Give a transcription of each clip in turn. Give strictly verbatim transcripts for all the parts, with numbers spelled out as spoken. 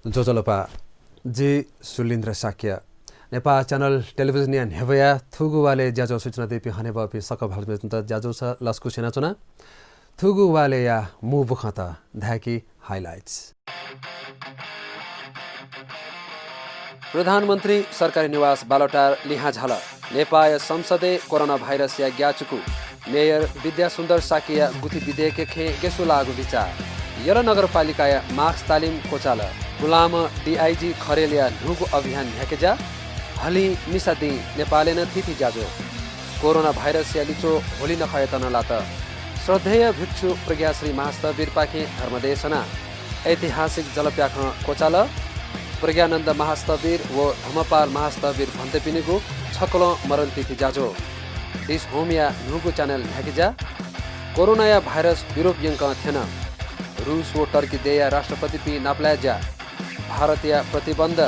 ज्वजलपा, जि सुलिन्द्र शाक्य। नेपाः च्यानल टेलिभिजनया न्ह्यब्वया थुगु वालय् ज्याझ्वः स्वयाच्वनादीपिं हनेबहःपिं सकल भाजु मय्जुत ज्याझ्वलय् लसकुस यानाच्वना। थुगु वालय्या मू बुखँत धाय्‌कि highlights। प्रधानमन्त्री सरकारी निवास बालुवाटार लिहां झाल। नेपाःया संसदय् कोरोना भाइरसया ग्याःचिकु। मेयर विद्यासुन्दर शाक्यया गुथि विधेयकया खँय् गय् सु लाःगु बिचाः। यल नगरपालिकाया mask तालिम क्वचाल। पुलांम्ह DIG खरेलया न्हूगु अभियान न्ह्याकेज्या। हलिं मिसा दिं नेपालय् नं थीथी ज्याझ्वः। कोरोना भाइरसया लिच्वः होली नखःयात नं लात। श्रद्धेय भिक्षु प्रज्ञाश्री महास्थविरपाखें धर्मदेशना। ऐतिहासिक जलप्याखं क्वचाल। प्रज्ञानन्द महास्थविर व धम्मपाल महास्थविर भन्तेपिनिगु छकलं मरणतिथि ज्याझ्वः। डिश होमया न्हूगु च्यानल न्ह्याकेज्या। कोरोनाया भाइरस युरोप यंकं थ्यन। रूस व टर्की देय्‌या राष्ट्रपतिपिं नापलाये ज्या। भारतया प्रतिबन्ध।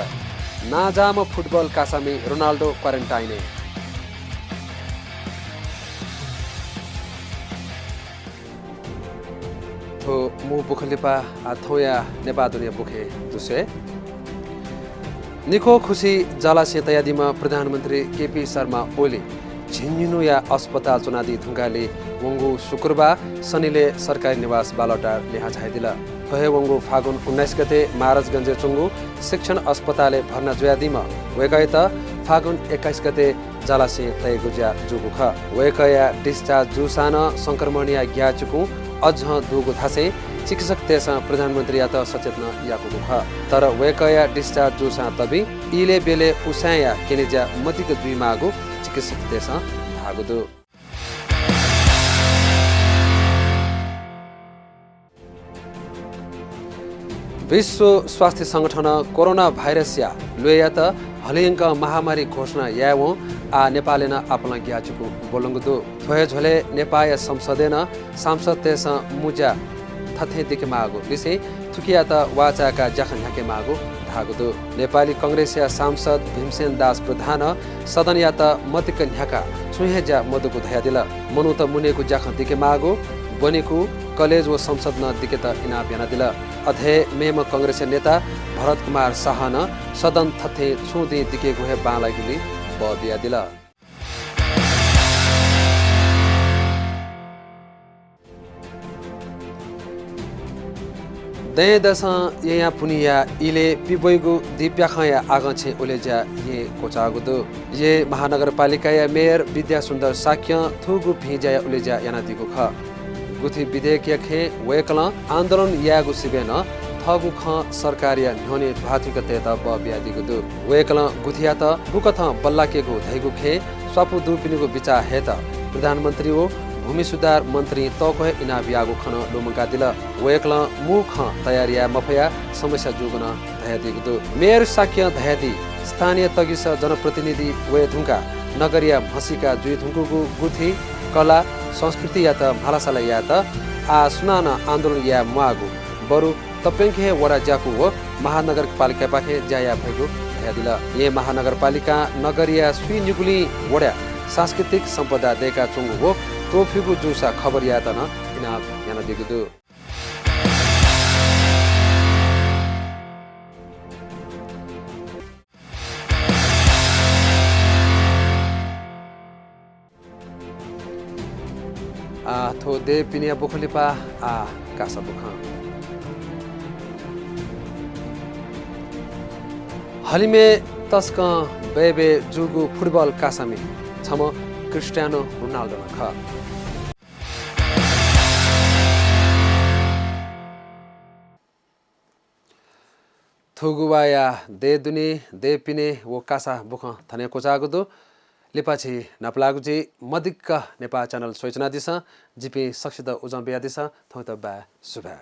नांजाःम्ह फुटबल कासामि रोनाल्डो क्वारेन्टाइनय्। थ्व मू बुखँ लिपा आः थौंया नेपाः दुने बुखँय् दुस्वये। निखो खुसी जलाशयं तयादीम्ह प्रधानमन्त्री केपी शर्मा ओली झिंनिन्हुया अस्पताल च्वनादी धुंकाः ले वंगु शुक्रबार सनिलय् सरकारी निवास बालुवाटार लिहां झायादिल। थ्व हे वंगु फागुन उन्नाइस गते महाराजगंजय् च्वंगु शिक्षण अस्पतालय् भर्ना जुयादीम्ह वय्‌कःयात फागुन एक्काइस गते जलाशयं तयेगु ज्या जूगु खः। वय्‌कःया discharge जूसां नं संक्रमणया ग्याःचिकुं अझं दुगु धासें चिकित्सकतय्‌सं प्रधानमन्त्रीयात सचेत नं याकूगु खः। तर वय्‌कःया discharge जूसां तबि इलय् ब्यलय् उसाँय्‌या क्यने ज्या मदिक्क जुइमाःगु चिकित्सकतय्‌सं धाःगु दु। विश्व स्वास्थ्य संगठनं कोरोना भाइरसया ल्वय्‌यात हलिंक महामारी घोषणा यायेवं आः नेपालय् नं आपालं ग्याःचिकु ब्वलंगु दु। थ्व हे झ्वलय् नेपाःया संसदय् नं सांसदतय्‌सं मू ज्या थथें दिकेमाःगु लिसें थुकियात वाःचाय्‌काः ज्याखँ न्ह्याकेमाःगु धाःगु दु। नेपाली कंग्रेसया सांसद भीमसेन दास प्रधानं सदनयात मदिक्क न्ह्याकाः छुं हे ज्या मदुगु धयादिल। मनूत मुनेगु ज्याखँ दिकेमाःगु, ब्वनेगु, कलेज व संसद नं दिकेत इनाप यानादिल। अथे हे मेम्ह कंग्रेसया नेता भरत कुमार शाहनं सदन थथें छुं दिं दिकेगु हे बांलाःगुलिं बः बियादिल। दँय्‌दसं येँया पुन्हिया इलय् पिब्वइगु दिप्याखंया आगंछेँ उलेज्या येँ क्वचाःगु दु। येँ महानगरपालिकाया मेयर विद्यासुन्दर शाक्यं थुगु भिंज्याया उलेज्या यानादीगु खः। गुथि विधेयकया खँय् वय्‌कलं आन्दोलन यायेगु सिबय् नं थःगु खँ सरकारया न्ह्यःने ध्वाथुइक तयेत बः बियादीगु दु। वय्‌कलं गुथियात गुकथं बल्लाकेगु धइगु खँय् स्वापू दुपिनिगु बिचाः हयेत प्रधानमन्त्री व भूमि सुधार मन्त्रीं तःक्व हे इनाप याःगु खँ नं लुमंकादिल। वय्‌कलं मू खँ तयार याये मफयाः समस्या जूगु नं धयादीगु दु। मेयर शाक्यं धयादी, स्थानीय तगिस जनप्रतिनिधि वये धुंकाः नगरया म्हसीका जुइ धुंकूगु गुथि, कला, संस्कृतियात म्हालासाला यायेत आः सुनानं आन्दोलन याये म्वाःगु, बरु तप्यंक हे वडा ज्याकू व महानगरपालिकापाखें ज्या याये फइगु धयादिल। येँ महानगरपालिकां नगरया स्वीनिगुलिं वडाय् सांस्कृतिक सम्पदा दय्‌काच्वंगु व त्वःफिगु जूसा खबर यायेत नं इनाप यानादीगु दु। आः थ्व दय्‌पिनिया बुखँ लिपा आः कासा बुखँ। हलिमय् तसकं बय्‌बय् जूगु फुटबल कासामि छम्ह क्रिस्टियानो रोनाल्डो नं खः। थुगु वाःया दय्‌दुने, दय्‌पिने व कासा बुखँ थन हे क्वचाःगु दु। लिपा झी नापलाःगु जुइ। मदिक्क नेपाः च्यानल स्वयाच्वनादिसँ। जिपिं सकसित उजं बियादिसँ। थौंयात बाय्, सुभाय्।